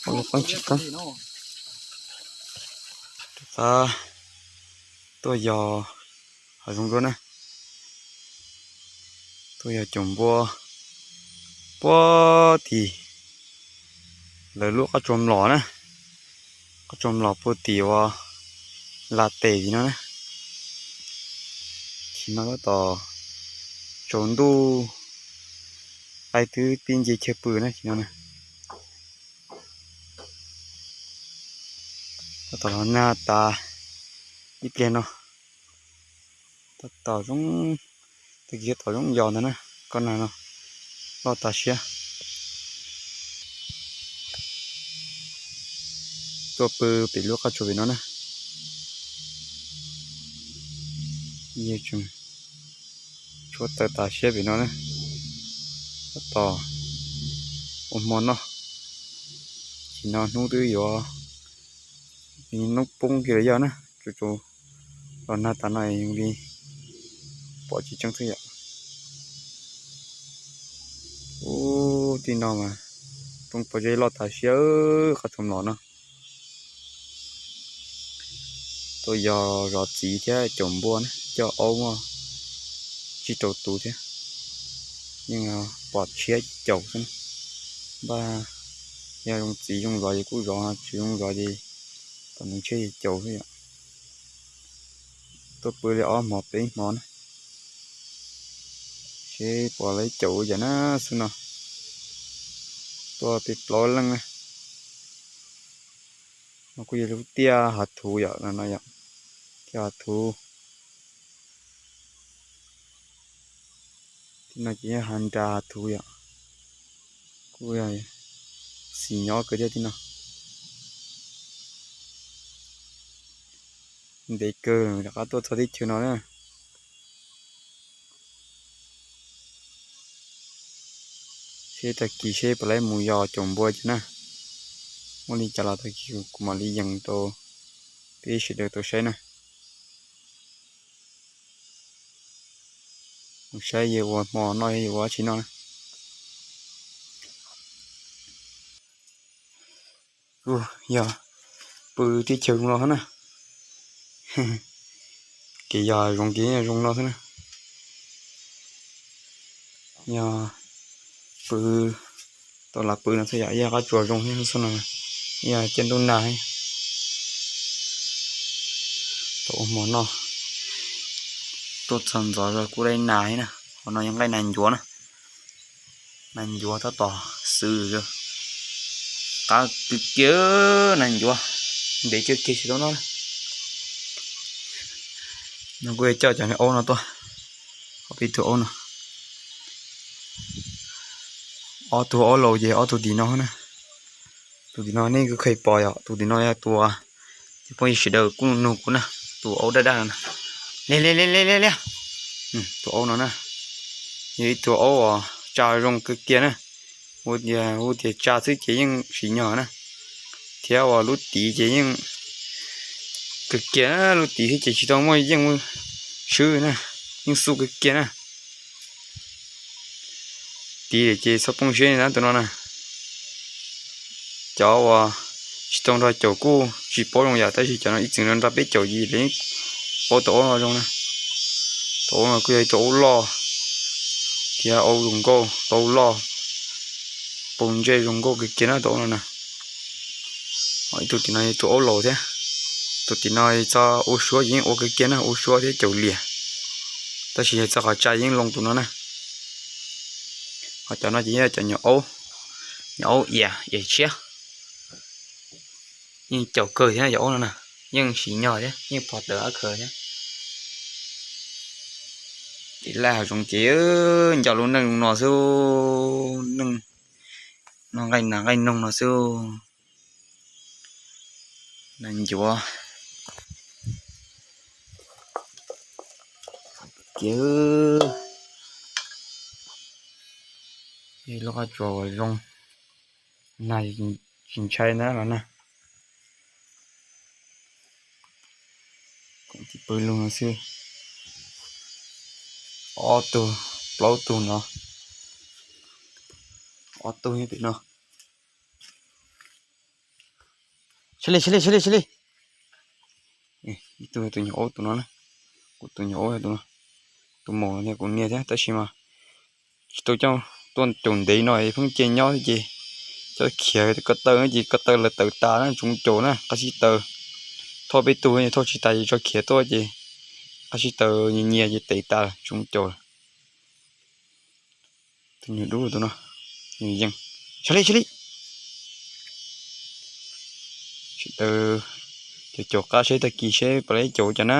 Ua qeeb tsis qeeb. Rov qab tuaj yos hav zoov dua na. Tuaj yos caum npua puag tim lawv lub qab tsuas mlom na. Qab tsuas mlom puag tim uas la tes tim no na. Tim no tab tom tsaus ntuj, qaib twb tib nce chaw pw na tim no na. Tab tom los nag tas ib pliag no. Tab tom zoo, tag kis tab tom zoo yos ntag na. Koj nag no loj tas siab. Tuaj pw pem lub qab tsuas pem no na. Yog tseem tshuav taws tas siab pem no na. Tab tom ua hmo noj. Tim no hnub twb yuav hnub poob kiag los yog na, tsuas tsuas los nag tas no li pom tsis tseeb xwb yom. Ub, tij no mas roob pob zeb loj tas siab, qab tsuas mlom no. Tuaj yos zov txiv thiab caum npua na, coj aub muaj tsib rau tus thiab. Yeej pom tshiab caum xwb na. Npaj yog zoo txiv zoo zov ces kuj zov, tsis zoo zov ces tom neeg tshiab ces caum xwb yom. Tuaj pw li ob hmo peb hmo na, seb puas lawv caum ua cas na xwb no. Tuaj peb plaub leej na. No kuj yog lub tiaj hav thuv yom, no yom, tiaj hav thuv. Tim no ces yog hav nras hav thuv yom. Kuj xis nyob kawg thiab tim no. Ntev kawg rov qab tuaj txog teb chaws no na. Seb tag kis seb puas lawv mus yos caum npua cas na. Muaj li cas los tag kis kuv mam li yees rau peb sawv daws tau saib na. Mus saib yog ua hmo noj yog ua dab tsi noj na. Kuj yog pw teb chaws zoo no xwb na. Kev yos zoo kev zoo no xwb na. Yog pw tau lam pw no xwb yom, yog qab tsuas zoo thiab xwb no. Yog ciaj ntuj nag, tau ua hmo noj. Tuaj txog ntxov kuj dai nas thiab na. Qhov no yog nqaij nas ncuav na. Nas ncuav tab tom xwb, qab kiag kiag nas ncuav, ntev kiag kiag tsis tau noj na. No kuj coj cov niag aub no tuaj, ob peb tug aub no. Ob tug aub laus ces ob tug tim no na. Tus tim no nej kuj kheev pom yom, tus tim no yog tus, ces phooj ywg sawv daws kuj nug kuv na, tus aub daj daj no na. Liag liag liag liag liag. Tus aub no na, yog ib tug aub uas tsa zoo kawg kiag na. Hu tias, hu tias tsa xwb ces yeej siv nyog na, thiab uas lub tiv ces yeej kawg kiag na, lub tiv xwb ces tsis tau muaj yeej swb na, yeej xub kawg kiag na. Tiv ces txhob poob siab na tus no na. Cov uas tsis tau nrog caum kuj tsis paub zoo yam, tab sis cov no ib txwm nrog peb caum ces lawv yeej paub tus aub no zoo na. Tus aub no kuj yog ib tug aub loj thiab aub zoo nkauj, tus aub loj, pau ntsej zoo nkauj kawg kiag na tus aub no na. Ho ib tug tim no yog tus aub laus thiab. Tus tim no txog ua suab ces yeej ua kawg kiag na, ua suab thiab caum liam, tab sis yog txog qhov tsa yeej loo tus no na. Ho cov no ces yog cov nyuam aub, nyuam aub iam, iam tshiab. Yeej caum kawg thiab cov aub no na, yeej siv nyog thiab yeej pom tawm ab khaws thiab. Ces laj hav zoov ces nco lub neej no xwb, neej noj nqaij nas nqaij noog no xwb. Nas ncuav kiag, lub qab tsuas uas zoo, nag tsis ntshai na los na. Koom tib pw lug no xwb. Ob tug, plaub tug no, ob tug nyob pem no. Sab li, sab li, sab li, sab li. Ib tug tus nyuam aub tus no na, kuv tus nyuam aub tus no, tus maum no kuv nias thiab tab sis mas tsis tau coj tuaj caum ntev no pheej ce nyob ces coj khiav ko taw ces ko taw lawv tawv tas na, tsoov caum na, qab sib taws. Thauj peb tug, thauj tsis tas ces tso khiav tuaj ces qab sib taws nyias nyias ces tev tas tsoov caum. Tus nyuag dub tus no, nyuag yees. Sab li, sab li. Sib taws, caum caum qab seb tag kis seb puas laib caum cas na.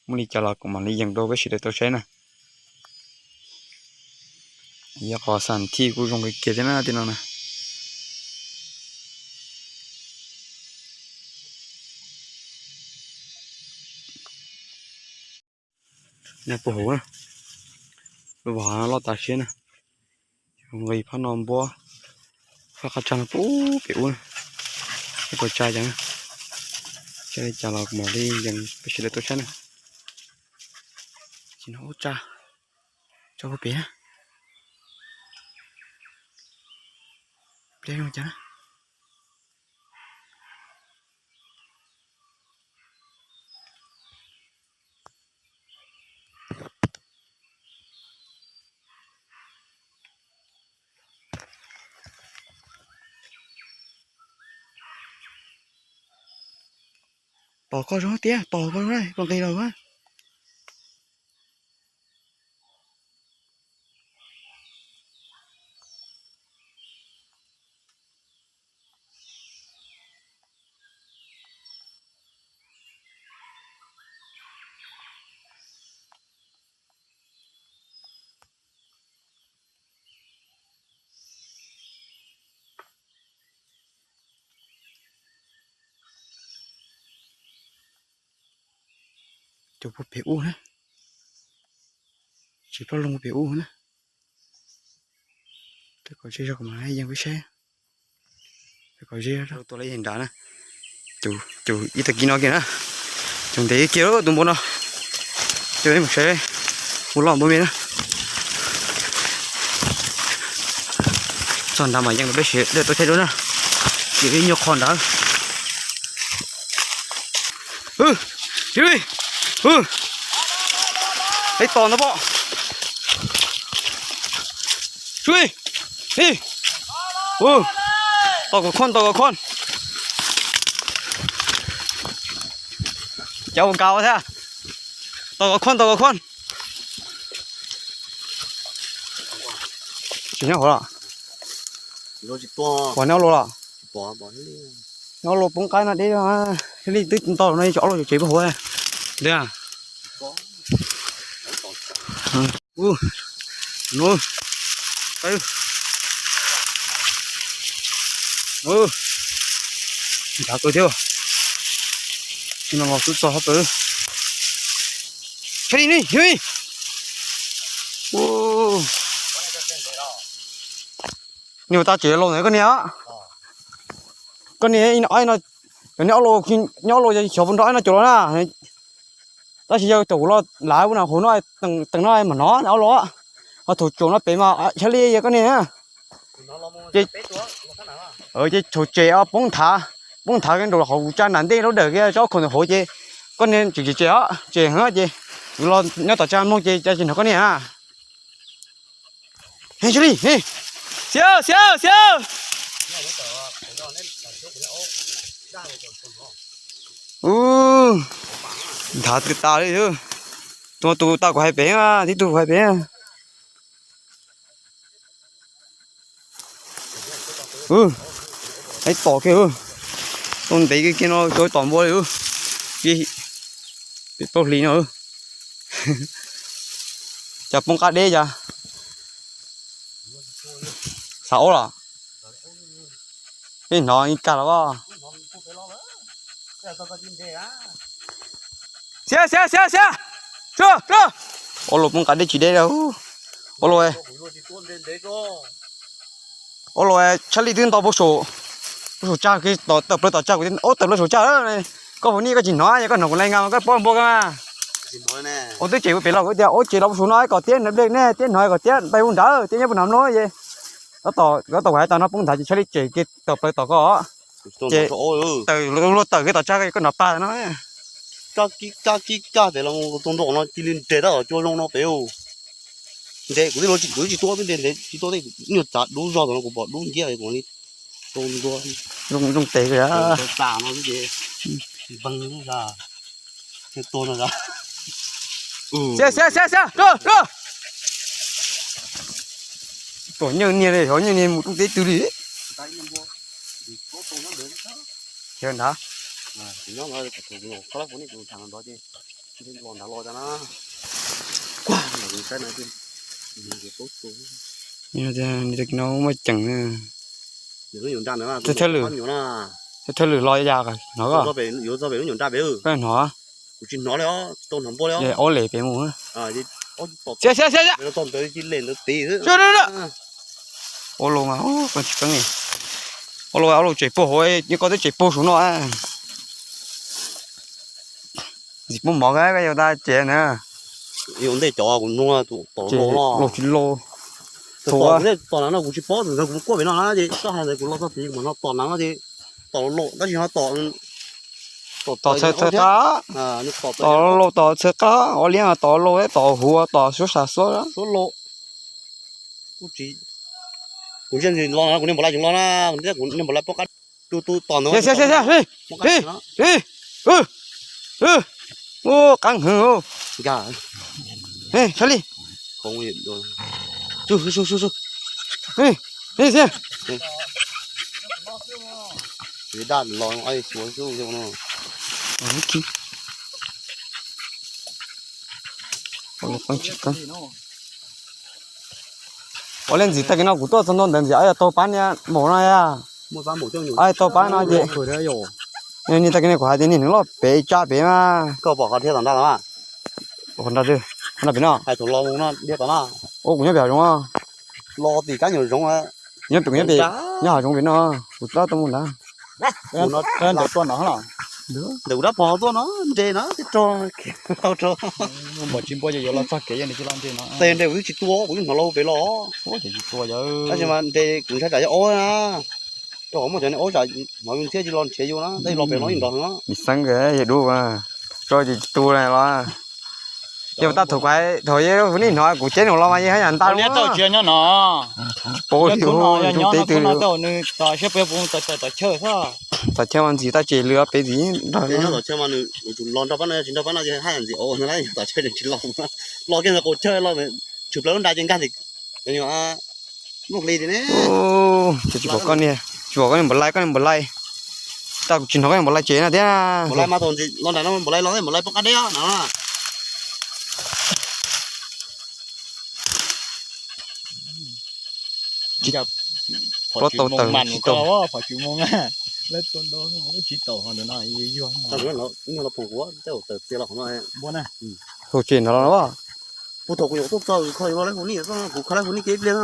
Muaj li cas los kuv mam li yees rau peb sawv daws tau saib na. Yog qhov xam thij kuj zoo kawg kiag thiab na tej no na. Nyob puag hauv na, lub vag loj tas siab na. Nqis phab no npuab, faj qab tsag no puag pem ub na. Ib puas tsa cas na, tsa li cas los mam li yees peb sawv daws tuaj saib na. Tsis no ub tsa, tsa puag pem na. Pliag zoo cas na. Tos koj zoo tiag, tos koj zoo na, koj nqis los na. Cov puag pem ub na, tsis ploj loo puag pem ub na. Tab kom ze zog kuv mam yees peb saib. Tab kom ze zog tua lawv yeej nrad na. Cov ib tag kis no kiag na, cov ntev kiag tus npua no. Coj peb mus saib mus loj npua me na. Txog nrad mas yeej rau peb sawv daws tau saib dua na. Ces ib nyuag qho nrad. Ib tos ntag pom. Sub ib, ib. Tos kom khoj, tos kom khoj. Cov ua nkaus thiab. Tos kom khoj, tos kom khoj. Tsis nyob hauv los? Puas nyob lub los? Nyob lub poob qab no deb, thiaj li twb nto no tsis ob lub tsev puag hauv. Ntiag. Nrad kawg thiab. Tsis no los xub txog hauv pawg. Sab li ni, sab li. Nws ua tau tsev laus ntawd koj niam. Koj niam, cov nyob laus, nyob laus xyov puas nrog ob no caum los na. Tab sis yog caum los lav ua na hauv no, teem no mam hnov ob los. Ho thaum caum no pem mas sab li yog koj niam. Ces thaum tsem poob nthav, poob nthav nraum hauv tsa nram ntej lub dawm kiag tsob khaum ntawm hauv ces koj niam tseem tsem tsem os, tsem heev ces kuv los nyob tom tsa mloog ces cas tsis hnov koj niam. Sab li, xiab, xiab, xiab. Nthav twb tas li. Tus tus tau kuv hais pem, tib tug kuv hais pem. Ib tom kiag, tau ntev kiag kiag no tau tom npua li. Pem plaub hlis no. Cas poob qab deb cas. Xav ua los? Peb hnov ib kag los. Xiab, xiab, xiab, xiab. Ua luaj poob qab deb tsis deb li. Ua luaj, ua luaj, tshaj li twb nto puag saum, puag saum tsag, tawm plaws tom tsag, ub tawm plaws saum tsag. Koj puas nij koj tsis hnov, yog koj hnov kuv lais ngas mas koj paub npua koj mas. Ua twb tsem pem los kuv tias ua tsem los puag saum no kom tiab nplej nej tiab hnov kom tiab ntais hu nrad tiab nyob puag nram mloog ces. Tab tom kuv hais tas no poob nthav ces tshaj li tsem kiag tawm plaws tom koj. Ces tawm luag tawm kiag tom tsag koj nrov pag no. Kab kib kab tes los mus txog ntua no cia li nres tab tom cua zoo no pem. Nres kuv twb kuv twb tsis tuaj, twb nres nres tsis tuaj tej, nyuag tsav dub zog tom no kuv pom dub nciab kuv li tau ntua. Zoo tes tas no ces npeeg tua no. Xiab xiab xiab xiab, rau rau. Tuam nyeej niag li, hov nyeej niag mus rau teb twg li. Nrad. Nws no muaj ceem. Thawj lwm, thawj lwm los yas hnov koj. Koj hnov? Aub les pem mus. Xiab xiab xiab. Ua los mas, ua los tseem puag hauv, nyob koj twb tseem puag saum no. Ntxim pub mov koj yuav tau ces na. Yuav ntej cov kuv nug tom los tsis los. Tom no kuv tsis paub, thaum ntawd kuv kuaj pem no na ces koj hais ntawd kuv los txog tid kuv mam no tom na ces tom los tab sis ho tom tom txhawv txhawv qab, tom los tom txhawv qab, ua liab tom los tom huv tom suab sam suab. Kuv ntsia ntsis los no kuv niag npaum lais tseem los na, kuv niag npaum lais poob qab tu tu tom ntawd. Qab heev. Sab li. Daj los xyuas xyuas no. Ua li ntxim tag kis no kuv tuaj txog ntua ntawd ntxim, yog taug pab niag maum no, taug pab no ces, niag tag kis no kuv hais tias niag nws loj pem tsa pem mas. Koj pom qhov dhia tom nrad los? Qhov nrad, qhov nrad pem no. Ua kuv nyob pem hav zoov. Los tim kab nyuam zoov. Nyob pem, nyob pem, nyob hav zoov pem no, kuv tab tom mus ntag. Ntawm kuv rab phom tuaj no nres no, tes nres kuv twb tsis tua, kuv yeej hnov los pem los. Tab sis mas nres kuv ntshai tsam yog aub na, rau qhov muaj cov niag aub tsam hnov yus ntxhiab tsis los nrhiav yus na, tab sis los pem no yeej nrov heev. Nws xeeb kawg yus dub, tso ces tsis tu los. Yog tab thaum kuv, thaum yog kuv nim hnov kuv ceb nws los mas yeej haj yam nta. Tsis paub li, teb twg li. Tom chaw mas ntxim tab ces lwm peb ntxim nrog. Los nrog pab no, tsis nrog pab no ces haj yam ntxim os, tom chaw tsis los, los kiag ntawd qaum chaw los, tshwm plaws lub nra ces nkag ntawm muaj li tias ne. Tsis pom koj niag, tsis pom koj niag npaum lais, koj niag npaum lais. Tau kuv tsis hnov koj niag npaum lais ces no thiab. Npaum lais mas thaum ntxim los nram no npaum lais los, npaum lais poob qab deb no. Tsis pom tau tawm tsis tau. Hu tsis hnov los. Kuv thaum kuv yuav tuaj txog kuv kho yuav los lawv hu nij, kuv kho lawv hu nij kev ib pliag no.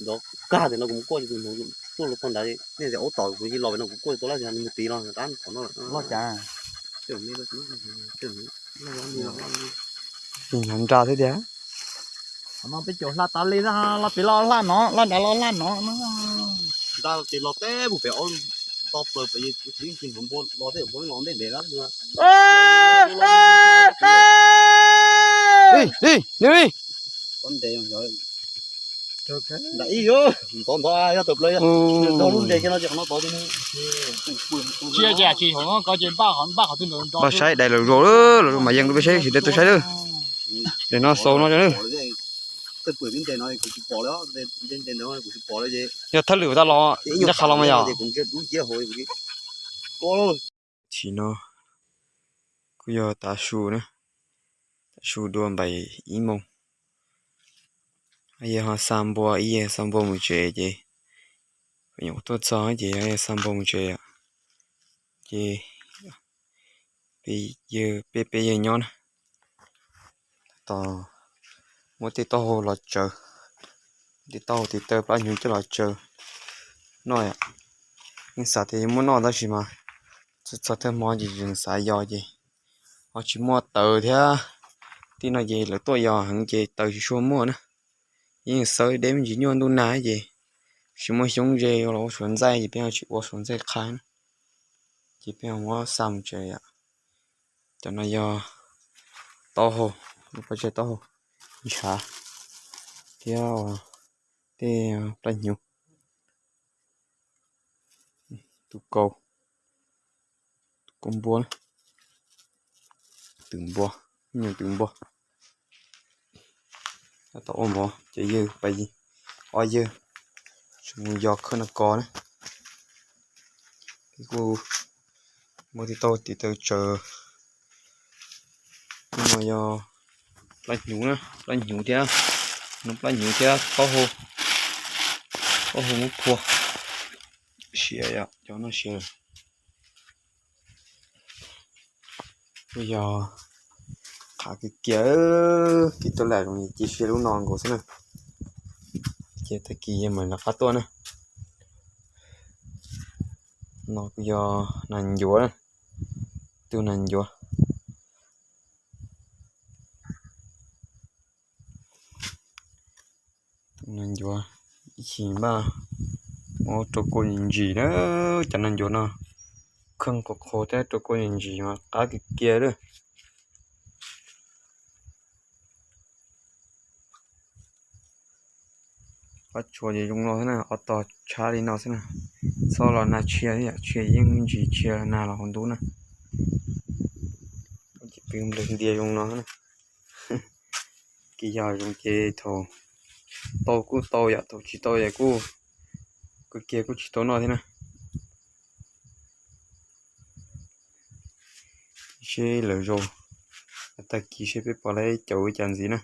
Nrov kag tias no kuv mus kuaj tuaj los txog nrad, nej tias aub tom kuv cia los pem no kuv kuaj tua lawv mus tid los rab tom no. Loj cas? Hnov nra thiab tiag. Qhov no peb caug hla tas li, loj pem los hla no, loj nrad los hla no. Nra ces los teb mus pem aub to plaws pem, tsis hnov npua los tej npua los ntej ntev lawm. Ntov ntov yog tawm plaws, ntog lub nres kiag no ces qhov no tod. Npaj saib dais los zuas, los zuas mas yeej rau peb saib, tsis dai tuaj saib lawm. Daim no xaus no. Yog thawj lwm tau los, nyob qha los mas yog. Tsim no kuj yog tav su na, tav su dua npaim ib moos. Yawg ho xa npua, ib yawg xa npua mus tsev ces, nyuam qhuav tuaj txog ces yawg xa npua mus tsev. Ces peb, peb yawg nyob na, tos muab tej taub hau los tsaws, tej taub hau tiv taw plab hnyuv coj los tsaws noj. Yeej xav tias yuav muab noj tab sis mas txog thawj hmo ces tseem xav yos ces ho tsis muaj taws thiab. Tij no ces lawv tuaj yos heev ces taws tsis tshua muaj na. Yeej xav deb me ntsis nyuaj ntuj nag ces tsis muaj xyoob ze los ua suav ntxaij ces peb ho tsis ua suav ntxaij qha na. Ces peb ho muab xa mus tsev yom. Cov no yog taub hau, paj tseg taub hau, ntshav thiab tej plab hnyuv, tus kaus, tus kaus npua, twm npua, nyuag twm npua. Tau ua mov ces yawg pais ob yawg tseem mus yos khawb no ko na. Kuj muaj tib tauj tiv taw tsawv. Ub no yog plab hnyuv na, plab hnyuv thiab, no plab hnyuv thiab taub hau, taub hau muab phua siav yom, cov no siav. Kuj yog qhav kiag kiag, kev tuaj lam zoo cia siab lub no nkaus xwb na. Ces tag kis mam lawv qab tuaj na. No kuj yog nas ncuav, tus nas ncuav. Nas ncuav ib chim npaj muab rau kua ntsis na, cov nas ncuav no kheej qhuav qhuav thiab rau kua ntsis mas qab kiag kiag lawm. Qab tshua ces zoo no xwb na, ob tog tshab li no xwb na. Txhob los nag tshia, tshia yeej ntsis tshia nag los hauv ntuj na. Ces pw nplawg ntias zoo no xwb na. Kev yog zoo ces thaum tau kuj tau yom, thaum tsis tau ces kuj, kuj kiag kuj tsis tau noj thiab na. Seb lawv zaum tag kis seb peb puas laib caum ua cas ntxiv na.